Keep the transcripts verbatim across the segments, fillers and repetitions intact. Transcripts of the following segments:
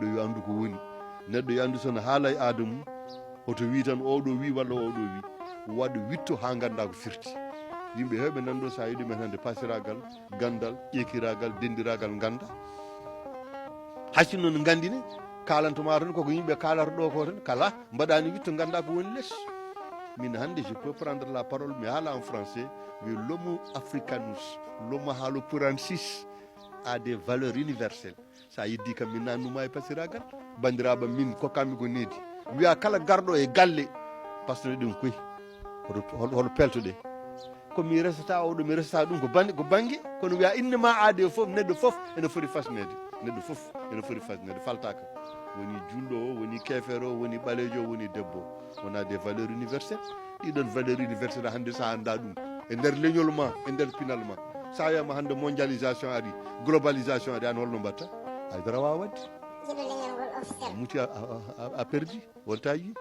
Yo anndu ko woni. Neɗɗo yo anndu so no haala e aada mum, hoto wi tan oɗo wi walla oɗo wi. Waɗ witto haa ngannda ko firti. Yimɓe heewɓe nan ɗo, so a yiɗi men hannde pasiragal, ganndal, ƴeekiragal, denndiraagal ngannda. Hay sinno no nganndi ne, kaalantoma tan koko yimɓe kaalata ɗo ko tan, kala mbaɗani witto ngannda ko woni les. Min hannde, je peux prendre la parole, mi haala en français, wi l'homo africanus, l'homo halopuransis a des valeurs universelles. Sa yeddi kam, min nannuma e pasiragal, banndiraaɓe min kokkammi ko needi. Wiya kala garɗo e galle, pasno ɗum koy. Hoto, hoto, hoto peltoɗe. Ko mi resata oɗo, mi resata ɗum ko bannge, ko bannge, kono wiya innama aade fof, neɗɗo fof ene foti fasneede. Neɗɗo fof ene foti fasneede, faltaaka. Woni julɗo o, woni keefeero o, woni ɓaleejo o, woni debbo o. Wona des valeurs universelles. Ɗiɗon valeurs universelles hannde sa annda ɗum. E nder leñol ma, e nder pinal ma. Sa wiyama hannde mondialisation ari, globalisation ari, an holno mbatta? Haydara wawa wadde. Jiɗo leñol ngol officiel. Muti a, a, a, a perdi, wonta yi.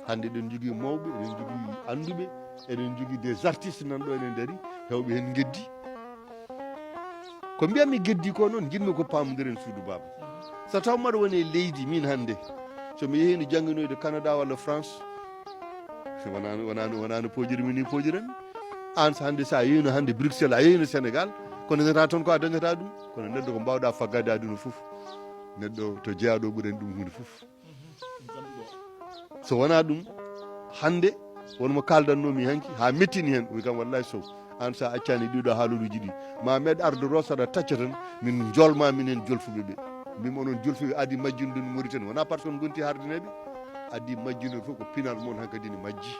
Hannde eɗen jogii mawɓe, eɗen jogii annduɓe, eɗen jogii des artistes nan ɗo enen dari, hewɓe heen geddi. Ko mbiyatmi geddi ko noon, njiɗmi ko paamondiren suudu baaba. So taw mbaɗa woni e leydi min hannde, so mi yehino jannginoyde Canada walla France, wonano, wonano, wonano pojirmi ni pojiranmi. An so hannde sa yehino hannde Bruxelles, a yehino Sénégal, kono dañata toon ko a dañata ɗum. Kono neɗɗo ko mbawɗa faggade aduna fof. Neɗɗo to jeyaɗo ɓuren ɗum hunde fof. So wona ɗum, hannde won mo kaldannomi hanki, ha mettini hen, wi kam wallahi Sow, an sa accani ɗiɗo haaloluji ɗi, ma meɗ arde ro saɗa tacca tan, min jolma minen jolfuɓe ɓe. Mbimi onon jolfuɓe adi majjinɗon Mauritanie, wona par ce que on gonti hardineɓe, adi majjinɗon fof ko pinal mon hankadi ne majji.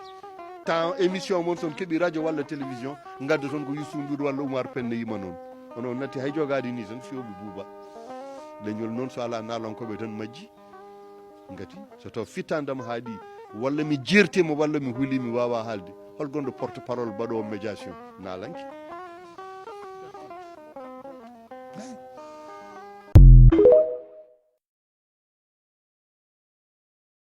Temps émission mon son keɓi radio walla télévision, gadda toon ko Youssou Ndour walla Oumar Pène yima noon. Onon natti hay jogaade ni tan fewɓe buuba. Leñol noon so ala naalankoɓe tan majji. Ngati so taw fittandam haaɗi, walla mi jertima, walla mi huli, mi wawa haalde, hol gonɗo porte parole baɗowo médiation? Naalanke.